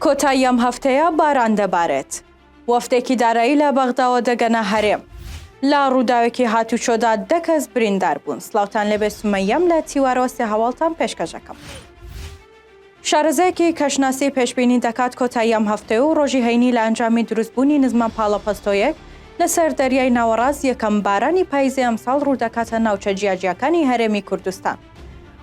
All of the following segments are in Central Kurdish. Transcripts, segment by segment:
کۆتایی ئەم هەفتەیە باران دەبارێت. وەفدێکی دارایی لە بەغداوە دەگەنە هەرێم. لە ڕووداوێکی هاتوچۆدا دە کەس بریندار بوون. سڵاوتان لێبێ سومەیەم لە تیوارەوە سێ هەواڵتان پێشکەش ئەکەم. شارەزایەکی کەشناسی پێشبینی دەکات کۆتایی ئەم هەفتەیە و ڕۆژی هەینی لە ئەنجامی دروستبوونی نزمە پاڵەپەستۆیەک لەسەر دەریای ناوەڕاست یەکەم بارانی پایزی ئەمساڵ ڕوودەکاتە ناوچە جیاجیاکانی هەرێمی کوردستان.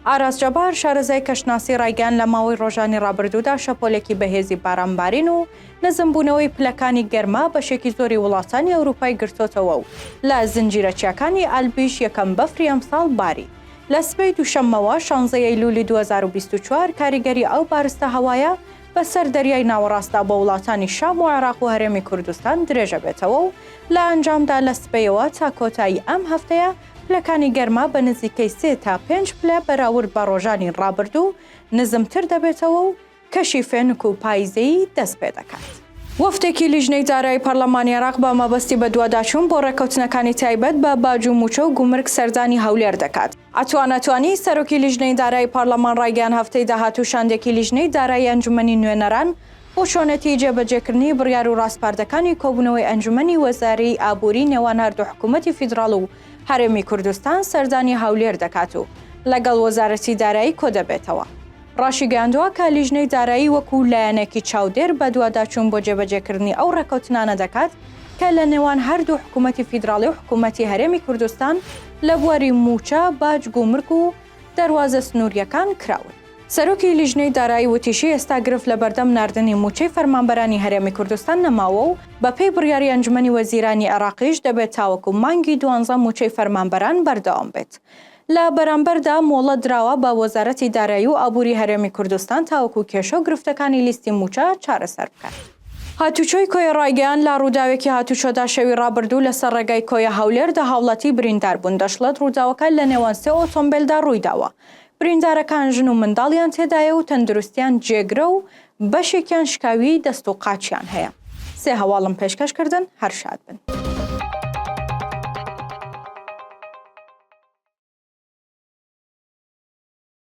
ئاراس جەبار، شارەزای کەشناسی ڕایگەیاند لە ماوەی ڕۆژانی ڕابردوودا شەپۆلێکی بەهێزی بارانبارین و نزمبوونەوەی پلەکانی گەرما بەشێکی زۆری وڵاتانی ئەوروپای گرتۆتەوە و لە زنجیرە چیاکانی ئەلبیش یەکەم بەفری ئەمساڵ باری. لە سبەی دووشەممەوە شانزە ی ئەیلولی 2024 کاریگەری ئەو بارستە هەوایە بەسەر دەریای ناوەڕاستدا بۆ وڵاتانی شام و عێراق و هەرێمی کوردستان درێژەبێتەوە و لە ئەنجامدا لە سبەیەوە تا کۆتایی ئەم هەفتەیە پلەکانی گەرما بە نزیکەی سێ تا پێنج پلە بەراورد بە ڕۆژانی ڕابردوو نزمتر دەبێتەوە و کەشی فێنک و پایزەیی دەست پێدەکات. وەفدێکی لیژنەی دارایی پەرلەمانی عێراق بە مەبەستی بەدواداچوون بۆ ڕێککەوتنەکانی تایبەت بە باج و مووچە و گومرگ سەردانی هەولێر دەکات. عەتوان عەتوانی، سەرۆکی لیژنەی دارایی پەرلەمان ڕایگەیاند هەفتەی داهاتوو شاندێکی لیژنەی دارایی ئەنجومەنی نوێنەران بۆ چۆنێتی جێبەجێکردنی بڕیار و ڕاسپاردەکانی کۆبوونەوەی ئەنجومەنی وەزاریی ئابووری نێوان هەردوو حکوومەتی فیدراڵ و هەرێمی کوردستان سەردانی هەولێر دەکات و لەگەڵ وەزارەتی دارایی کۆدەبێتەوە. ڕاشیگەیاندووە کە لیژنەی دارایی وەکو لایەنێکی چاودێر بەدواداچوون بۆ جێبەجێکردنی ئەو ڕێککەوتنانە دەکات کە لە نێوان هەردوو حکوومەتی فیدراڵی و حکوومەتی هەرێمی کوردستان لە بواری مووچە، باج، گومرگ و دەروازە سنوورییەکان کراون. سەرۆکی لیژنەی دارایی وتیشی، ئێستا گرفت لەبەردەم ناردنی مووچەی فەرمانبەرانی هەرێمی کوردستان نەماوە و بەپێی بڕیاری ئەنجومەنی وەزیرانی عێراقیش دەبێت تاوەکو مانگی دوانزە مووچەی فەرمانبەران بەردەوام بێت. لە بەرامبەردا مۆڵەت دراوە بە وەزارەتی دارایی و ئابووری هەرێمی کوردستان تاوەکو کێشە و گرفتەکانی لیستی مووچە چارەسەر بکات. هاتوچۆی کۆیە ڕایگەیاند، لە ڕووداوێکی هاتوچۆدا شەوی ڕابردوو لەسەر ڕێگای کۆیە هەولێر دە هاوڵاتی بریندار بوون، دەشڵێت ڕووداوەکە لەنێوان سێ ئۆتۆمبێلدا ڕوویداوە. بریندارەکان ژن و منداڵیان تێدایە و تەندروستیان جێگرە و بەشێکیان شکاویی دەست و قاچیان هەیە. سێ هەواڵم پێشکەش کردن، هەر شاد بن.